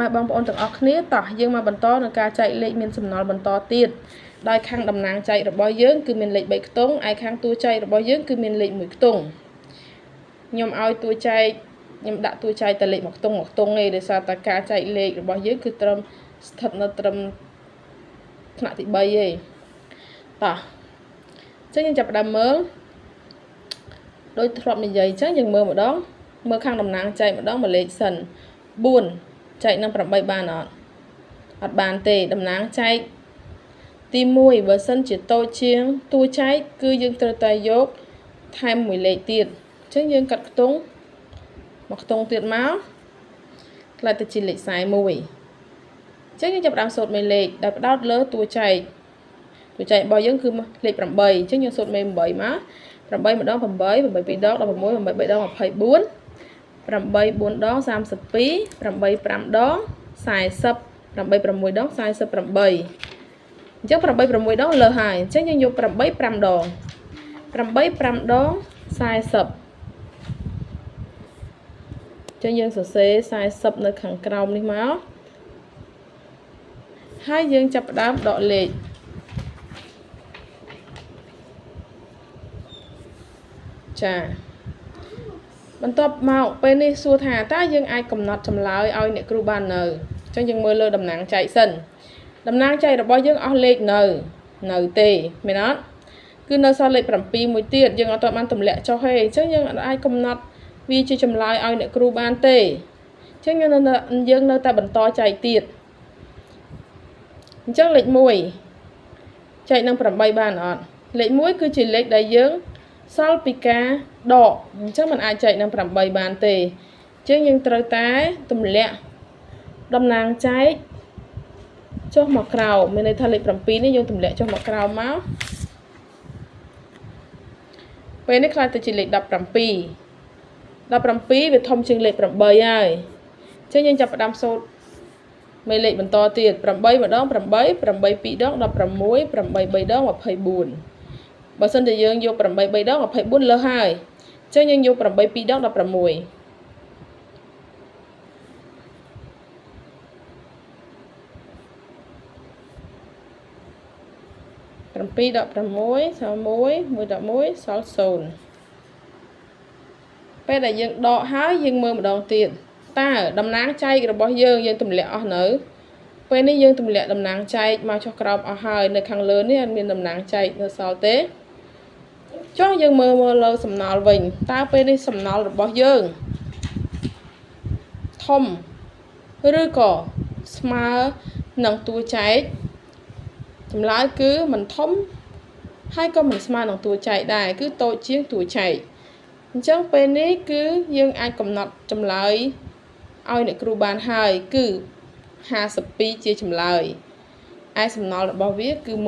ម៉ែបងប្អូនទាំងអស់គ្នាតោះយើងមកបន្តនឹងការចែកលេខមានសំណល់បន្តទៀតដោយខាងតំណាងចែករបស់យើងគឺមានលេខ3ខ្ទង់ឯខាងតួចែករបស់យើងគឺមានលេខ1ខ្ទង់ខ្ញុំឲ្យតួចែកខ្ញុំដាក់តួចែកតែលេខ1ខ្ទង់1ខ្ទង់ឯងដោយសារតែការចែកលេខរបស់យើងគឺត្រឹមស្ថិតនៅត្រឹមថ្នាក់ទី3ឯងតោះអញ្ចឹងយើងចាប់ផ្ដើមមើលដោយធ្លាប់និយាយអញ្ចឹងយើងមើលម្ដងមើលខាងតំណាងចែកម្ដងមួយលេខសិន4ចែកនឹង8បានអត់អត់បានទេតំណាងចែកទី1បើសិនជាតូចជាងតួចែកគឺយើងត្រូវតែយកថែមមួយលេខទៀតអញ្ចឹងយើងកាត់ខ្ទង់មួយខ្ទង់ទៀតមកក្លាយទៅជាលេខ41អញ្ចឹងយើងចាប់ផ្ដើមសូត្រមេលេខដោយផ្ដោតលើតួចែកតួចែករបស់យើងគឺលេខ8អញ្ចឹងយើងសូត្រមេ8មក8ម្ដង8 8 2ដង16 8 3ដង24 8 4ដង32 8 5ដង40 8 6ដង48អញ្ចឹង8 6ដងលើសហើយអញ្ចឹងយើងយក8 5ដង8 5ដង40អញ្ចឹងយើងសរសេរ40នៅខាងក្រោមនេះមកហើយយើងចាប់ផ្ដើមដកលេខចាបន្ទាប់មកពេលនេះសួរថាតើយើងអាចកំណត់ចម្លើយឲ្យអ្នកគ្រូបាននៅអញ្ចឹងយើងមើលលើតំណាងចែកសិនតំណាងចែករបស់យើងអស់លេខនៅទេមែនអត់គឺនៅសល់លេខ7មួយទៀតយើងអត់ទាន់បានទម្លាក់ចុះទេអញ្ចឹងយើងអាចកំណត់វាជាចម្លើយឲ្យអ្នកគ្រូបានទេអញ្ចឹងយើងនៅតែបន្តចែកទៀតអញ្ចឹងលេខ1ចែកនឹង8បានអត់លេខ1គឺជាលេខដែលយើងសល់ពីការដកអញ្ចឹងมันអាចចែកនឹង8បានទេអញ្ចឹងយើងត្រូវតែទម្លាក់តំណាងចែកចុះមកក្រោមមានន័យថាលេខ7នេះយើងទម្លាក់ចុះមកក្រោមមកពេលនេះក្លាយទៅជាលេខ17 17វាធំជាងលេខ8ហើយអញ្ចឹងយើងចាប់ផ្ដើមសូត្រមេលេខបន្តទៀត8ម្ដង8 8 2ដង16 8 3ដង24បើសិនជាយើងយក8 3ដង24លើសហើយអញ្ចឹងយើងយក8 2ដង16 7ដក6សល់1 1ដក1សល់0ពេលដែលយើងដកហើយយើងមើលម្ដងទៀតតើតំណាងចែករបស់យើងយើងទម្លាក់អស់នៅពេលនេះយើងទម្លាក់តំណាងចែកមកចុះក្រោមអស់ហើយនៅខាងលើនេះអត់មានតំណាងចែកនៅសល់ទេចុះយើងមើលលើសំណល់វិញតើពេលនេះសំណល់របស់យើងធំឬក៏ស្មើនឹងតួចែកចម្លើយគឺមិនធំហើយក៏មិនស្មើនឹងតួចែកដែរគឺតូចជាងតួចែកអញ្ចឹងពេលនេះគឺយើងអាចកំណត់ចម្លើយឲ្យអ្នកគ្រូបានហើយគឺ52ជាចម្លើយឯសំណល់របស់វាគឺ1